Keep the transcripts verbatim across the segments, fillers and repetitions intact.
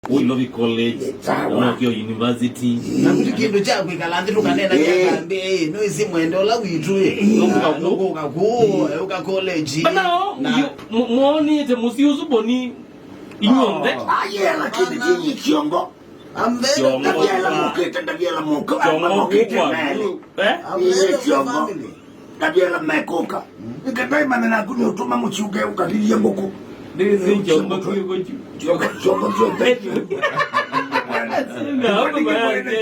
Nairobi College, Sawa. Nokio University. Na kuti kĩndũ kya kwĩkala nthĩ tũkanena Eh. kĩakambĩ, ĩ, no isi mwende ũla witũ, ĩ. Nũkũka kũ? Nũkũka kũ, ũka college. But now, Na you, mu- muonete mũsyĩ ũsu boni inyuonthe. Aye, lakini tiji kiongo. I'm very Kiongo. Ndaviela mukite, ndaviela muka. Kiongo Ndaviela kũkwa. mukite. Eh? I'm very Kiongo. family. Ndaviela mekuka. Ngetai manena kuni utuma muchuke ukathithie nguku. Nĩ nĩ kiongo kĩu kĩu. Chongo, chongo, chongo. Na hapo maana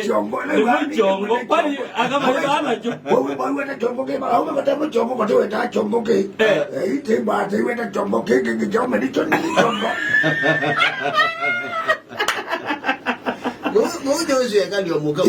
chongo. Kwani akama ana cho. Wewe, wewe, weta chongo ke, au weta chongo, kwa weta chongo ke. Eh, ite ba te weta chongo ke, ke, ke, chongo, ni chongo, ni chongo. Mũnyocio ekalio mũka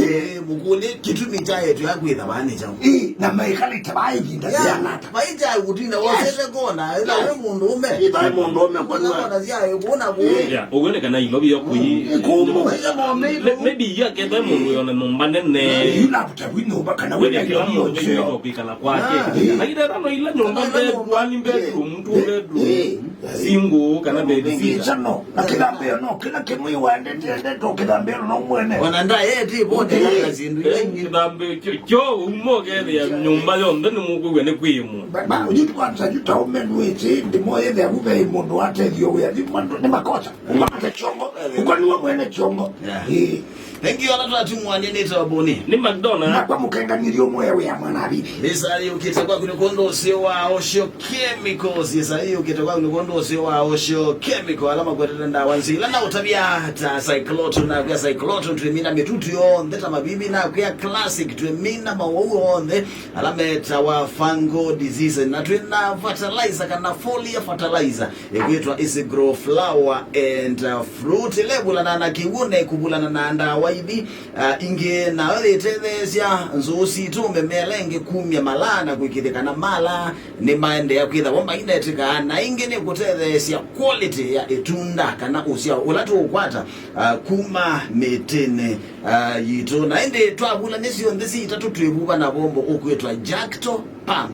mũkũlĩ kĩtumi kya yetu ya kwĩtha vaa nĩ kyaũ. Ĩ, na maikalĩte vaa ivinda syanata. Vai kya kũtina wosete kona ĩla wĩ mũndũ ũme. Ĩthaĩ mũndũ ũme kwani wa- Kona sya ĩkũna kũũ. Yeah, ũguo nĩ kana ilovi yo kũi. Ĩkũmũ. Maybe iya kethe mũndũ yona nyũmba nene. Yu lapta wi nyũmba kana wĩna Wĩna kila ilovi mũndũ nzeo. kwĩkala kwake. Na ila no ila nyũmba mbee one bedroom, two bedroom. Single kana bedroom. Ngicha no. Na kĩthambĩo no kĩla kĩmwe wendete, endete o kĩthambĩo no mwene. Ona ndaeti bote na zindu ila ingĩ. Kĩthambĩo kyo umo kethĩa nyũmba yonthe nĩ mũkwĩw'a nĩ kwĩmwe. Ba, ba, uyu kwanza yu taume ndwĩti ndimo yethĩa vu ve mũndũ watethio wĩa. Yu mandũ nĩ makosa. Umate chongo. Ukwaniwa mwene chongo. Ĩ. Thank you, ala twatumwanye nĩ tabuni. Nĩ McDonald. Nakwa mũkenganĩrio mwe wĩa mwana avivi. Nĩsa yũkĩte kwaku nĩ kwondũ ũsĩ wa Osho Chemicals. Nĩsa yũkĩte kwaku nĩ kwondũ ũsĩ wa Osho Chemical. Ala makwetete ndawa nzĩ ila na ũtavya ta Cyclotron, nakwĩa Cyclotron twĩmina mĩtutu yonthe ta mavivi, nakwĩa Classic twĩmina mawau onthe ala metawa fungal disease, na twĩna fertilizer kana foliar fertilizer ĩkwĩtwa Easy Grow Flower and uh, Fruit ĩla ĩvulana na kĩw'ũ na ĩkuvulana na ndawa ithi uh, ingĩ, nayo yĩtetheesya nzũũ sitũ mĩmela ĩngĩ kumya malaa na kũĩkĩĩthya kana malaa nĩmaendeea kwĩthĩwa mainetĩkaa, na ĩngĩ nĩkũtetheesya quality ya ĩtunda kana ũsyao ũla tũũkwata uh, kuma mĩtĩnĩ uh, yitũ. Na ĩndĩ twavulany'a syonthe syĩ itatũ twĩvuva na vombo ũkwĩtwa Jacto Pump.